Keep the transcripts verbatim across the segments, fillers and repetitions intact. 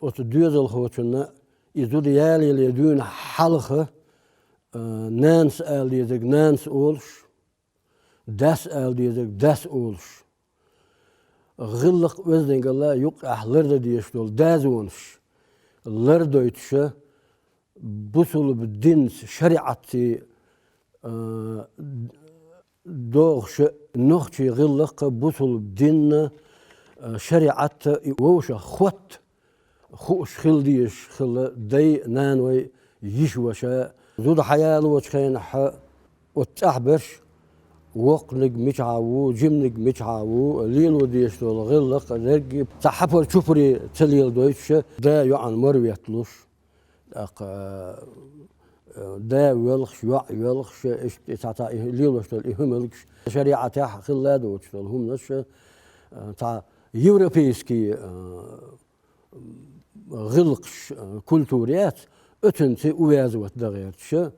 оцу доьзалхочунна и зуда ялале дуьйна хьалха, а, нанас ала дезарг нанас олуш, дас ала дезарг дас олуш. ГӀиллакх-оьздангалла юккъехь лардан дезаш долу дозанаш лардойтуша, бусулба динца, шариӀатца, а, догӀуша нохчийн гӀиллакх а, бусулба динна, а, шариӀатта и вовшах хотта хууш хила дезаш хилла дай, наной, йиша-ваша. Зуда хьаялочу хенахь оцу цӀахь берш воккханиг мичахь ву, жиманиг мичахь ву, лело дезаш долу гӀиллакх а, дерриге цхьа хьапар-чупаре ца леладойтуша, да йоӀана мара ветталуш. ТӀаккха, э, да воьлхуш, йоӀ воьлхуш, иштта и цхьа-цхьа и лелош долу и хӀумалгаш, шариӀатехь хилла доцуш долу хӀуманаш, э, цхьа европейский, э, гӀиллакхаш, э, культура яц, оцунца увязывать дан гӀерташ.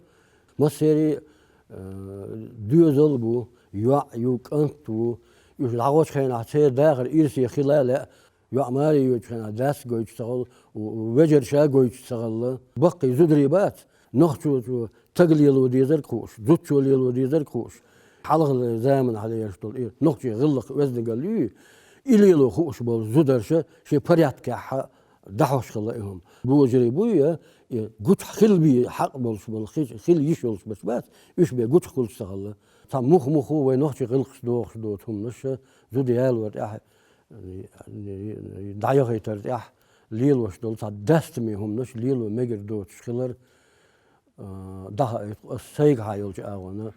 Массеран, э, доьзал бу, йоӀ ю, кӀант ву, уьш дӀагӀочу хенахь церан дахар ирсе хила а лаьа, йоӀ маре йоьдучу хенахь дас гойтуш ца хилла, в-, вежарша гойтуш ца хилла. Баккхий зударий бац, нохчочо стаг лело дезарг хууш, зудчо лело дезарг хууш. Хьалхалера заманахь лелаш долу и нохчийн гӀиллакх-оьздангалла ю, и лело хууш болу зударша шен порядкехь дӀахьош хилла и хӀума. Божарий буй, я, и гучахь хила бен хьакъ болуш болу, хи-, хила йиш йолуш берш бац, уьш бен гучахь хуьлуш ца хилла. Цхьа муха-муха вай нохчийн гӀиллакхаш дохуш доцу хӀуманаш зуда ялор тӀехь, дӀаяхийтар тӀехь лелош долу цхьа дастаме хӀуманаш лело мегар доцуш хилар, а, дӀахаийта ас сайгахьа йолчу агӀонна.